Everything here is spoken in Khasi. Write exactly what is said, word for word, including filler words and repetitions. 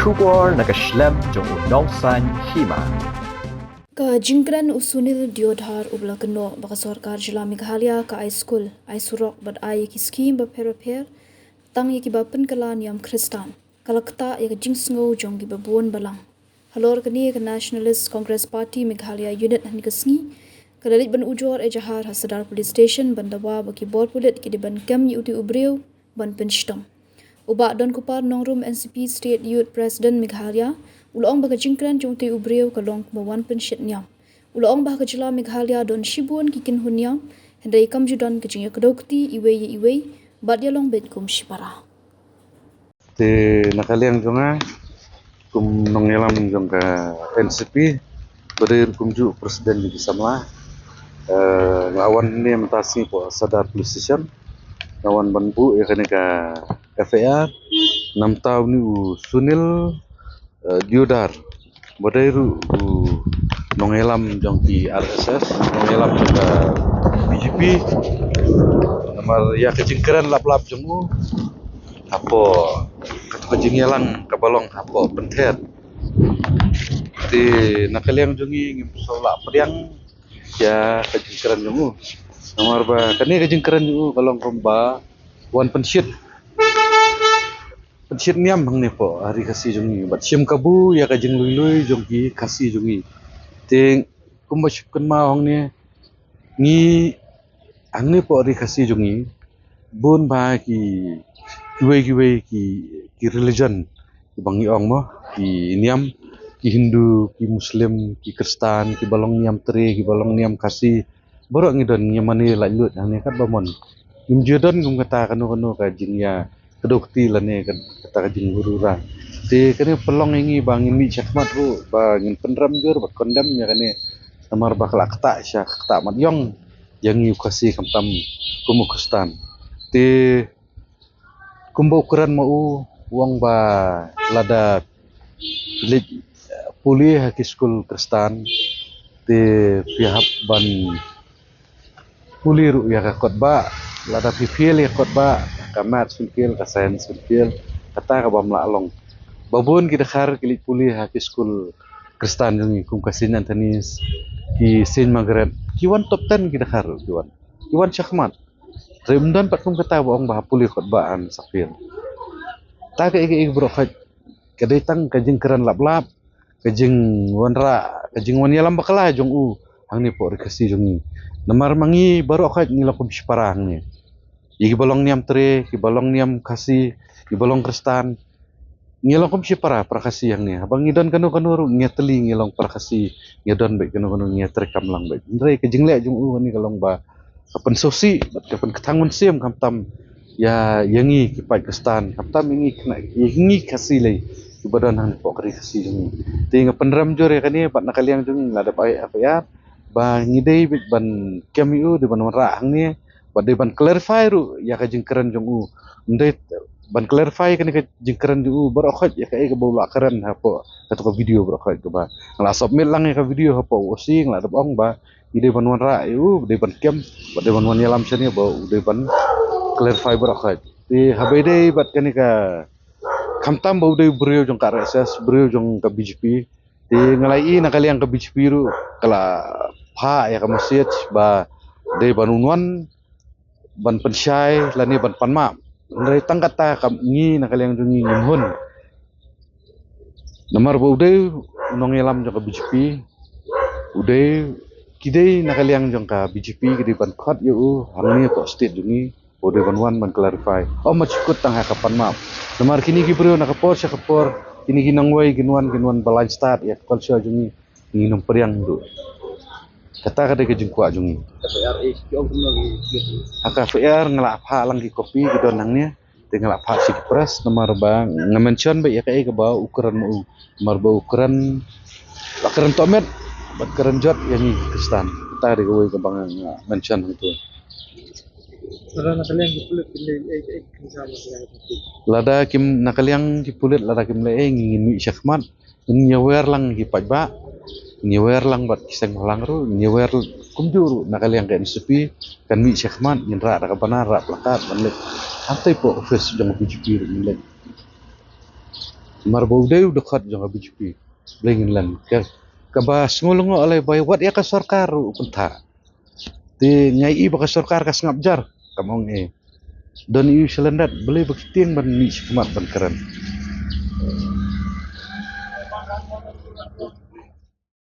Khubor na ka shlem jong u Nongsaiñ Hima. Ka jingkren u Sunil Deodhar uba la kynnoh ba ka sorkar jylla Meghalaya ka ai skul, ai surok bad ai ïa ki skhim bapher bapher tang ïa kiba pynkylla niam Khristan, ka la ktah ïa ka jingsngew jong kiba bun balang. Halor kane, ka Nationalist Congress Party Meghalaya Unit ha kane ka sngi ka la leit ban ujor ejahar ha Sadar Police Station ban dawa ba ki bor pulit ki dei ban kem ïa utei u briew ban pynshitom. U Bah Donkupar Nongrum, N C P State Youth President Meghalaya, u la ong ba ka jingkren jong utei u briew ka long kum ba wan pynshit niam. U la ong ba ha ka jylla Meghalaya don shibun ki kynhun niam, hynrei kam ju don ka jingïakdew kti iwei ïa iwei bad ïalong beit kum shipara. Te na ka liang jong nga kum nongïalam jong ka N C P, ba dei ruh kumjuh president jong ki samla, eh, nga wan ne mynta sngi hapoh Sadar Police Station, nga wan ban buh ïa kane ka F I R namar une u Sunil, eh, Deodhar, ba dei ruh u nongïalam jong ki R S S, nongïalam jong ka B J P. Namar ïa ka jingkren lap lap jong u hapoh kata ka jingïalang kaba long hapoh Pynthiat. Te na ka liang jong ngi ngim sngewlah pdiang ïa ka jingkren jong u. Namar ba kane ka jingkren jong u ka long kumba wan pynshit, pynshit niam hangne hapoh ri Khasi jong ngi bad shim kabu ïa ka jinglui lui jong ki Khasi jong ngi. Te kumba shu kynmaw hangne, ngi hangne hapoh ri Khasi jong ngi bun ba ki, kiwei kiwei ki, ki religion kiba ngi ong mo, ki niam, ki Hindu, ki Muslim, ki Khristan, kiba long niam Tre, kiba long niam Khasi, baroh ngi don, ngi mane laitluid hangne katba mon. Ngim ju don kum kata kano kano ka jingïa kdew kti lane ka, kata ka jingurura. Te kane pynlong ïa ngi ba ngin mih shakhmat ruh ba ngin pynrem jur bad condemn ïa kane. Namar ba ka la ktah sha ka ktah mat ïong ïa ngi u Khasi khamtam kum u Khristan. Te kumba u kren ma u, u ong ba lada phi leit pule ha ki skul Khristan te phi hap ban pule ruh ïa ka kot bah, lada phi fail ïa ka kot bah, ka maths phin fail, ka science phin fail, kata ka bym lah long. Ba bun ki dkhar ki leit pule ha ki skul Khristan jong ngi kum ka Saint Anthony's, ki Saint Margaret, ki wan top ten ki dkhar ruh ki wan. Ki wan shakhmat. Hynrei ym don pat kum kata ba ong ba ha pule kot bah yn sa fail. Kata kaei kaei baroh khoit ka dei tang ka jingkren lap lap, ka jingwanrah, ka jingwan ïalam bakla jong u hangne hapoh ri Khasi jong ngi. Namar ma ngi baroh khoit ngi long kum shipara hangne. Ïa kiba long niam Tre, kiba long niam Khasi, kiba long Khristan, ngi long kum shipara, para Khasi hangne. Haba ngi don kano kano ruh ngi ïatylli ngi long para Khasi, ngi don beit kano kano ngi ïatreikam lang beit. Hynrei ka jingleh jong u hangne ka long ba ka pynsngewsih bad ka pynkhang mynsiem khamtam ïa, ïa ngi ki paid Khristan, khamtam ïa ngi khynnah, ïa ngi Khasi lei kiba don hangne hapoh ka ri Khasi jong ngi. Te nga pynrem jur ïa kane bad na ka liang jong ngi la dep ai F I R ba ngi dei beit ban kem ïa u, dei ban wanrah hangne bad dei ban clarify ruh ïa ka jingkren jong u. Ym dei ban clarify kane ka jingkren jong u baroh khoit ïa kaei kaba u la kren hapoh kata ka video baroh khoit kaba nga la submit lang ïa ka video hapoh u O C, nga la dep ong ba ngi dei ban wanrah ïa u, dei ban kem bad dei ban wan ïalam shane ba u dei ban clarify baroh khoit. Te haba ïadei bad kane ka, khamtam ba u dei u briew jong ka R S S, briew jong ka B J P, te nga la ïohi na ka liang ka B J P ruh ka la phah ïa ka message ba dei ban un wan ban pynshai lane ban pan map. Hynrei tang kata ka ngi na ka liang jong ngi ngim hun. Namar ba u dei u nongïalam jong ka B J P, u dei, ki dei na ka liang jong ka B J P ki dei ban khot ïa u hangne hapoh state jong ngi ba u dei ban wan ban clarify. Ym ma shu kut tang ha ka pan map. Namar kine ki briew na ka por sha ka por, kine ki nongwei kin wan, kin wan ba lain stad ïa ka culture jong ngi, ngin ym pdiang ruh. Kata ka dei ka jingkwah jong ngi. Ka F I R, eh, ki ong kumno ki, ki Ha ka F I R nga la phah lang ki copy ki don hangne. Te nga la phah sha ki press namar ba nga mention beit ïa kaei kaba u kren ma u. Namar ba u kren, la kren tohmet bad kren jot ïa ngi ki Khristan. Kata dei kawei kaba nga, nga mention hangto. Lada na ka liang ki pulit kim leh ei, ei, ei, kim sa ma ka liang ki pulit. Lada kim, na ka liang ki pulit lada kim leh ei, ngi ngin mih shakhmat. Ngin ïawer lang ki paidbah, ngin ïawer lang bad ki seng bhalang ruh, ngin ïawer kumjuh ruh na ka liang ka N C P, kan mih shakhmat, ngin rah da ka bana, rah placard, ban leit hangtei hapoh office jong ka B J P ruh ngin leit. Mar ba u dei u dkhot jong ka B J P. Blei ngin len. Ka, kaba sngew lyngngoh lei ba wat ïa ka sorkar ruh u pynthah. Te nga i ba ka sorkar ka sngap jar, kam ong eh. Don i u shalyndat, blei ba ki tieng ban mih shi khmat ban kren.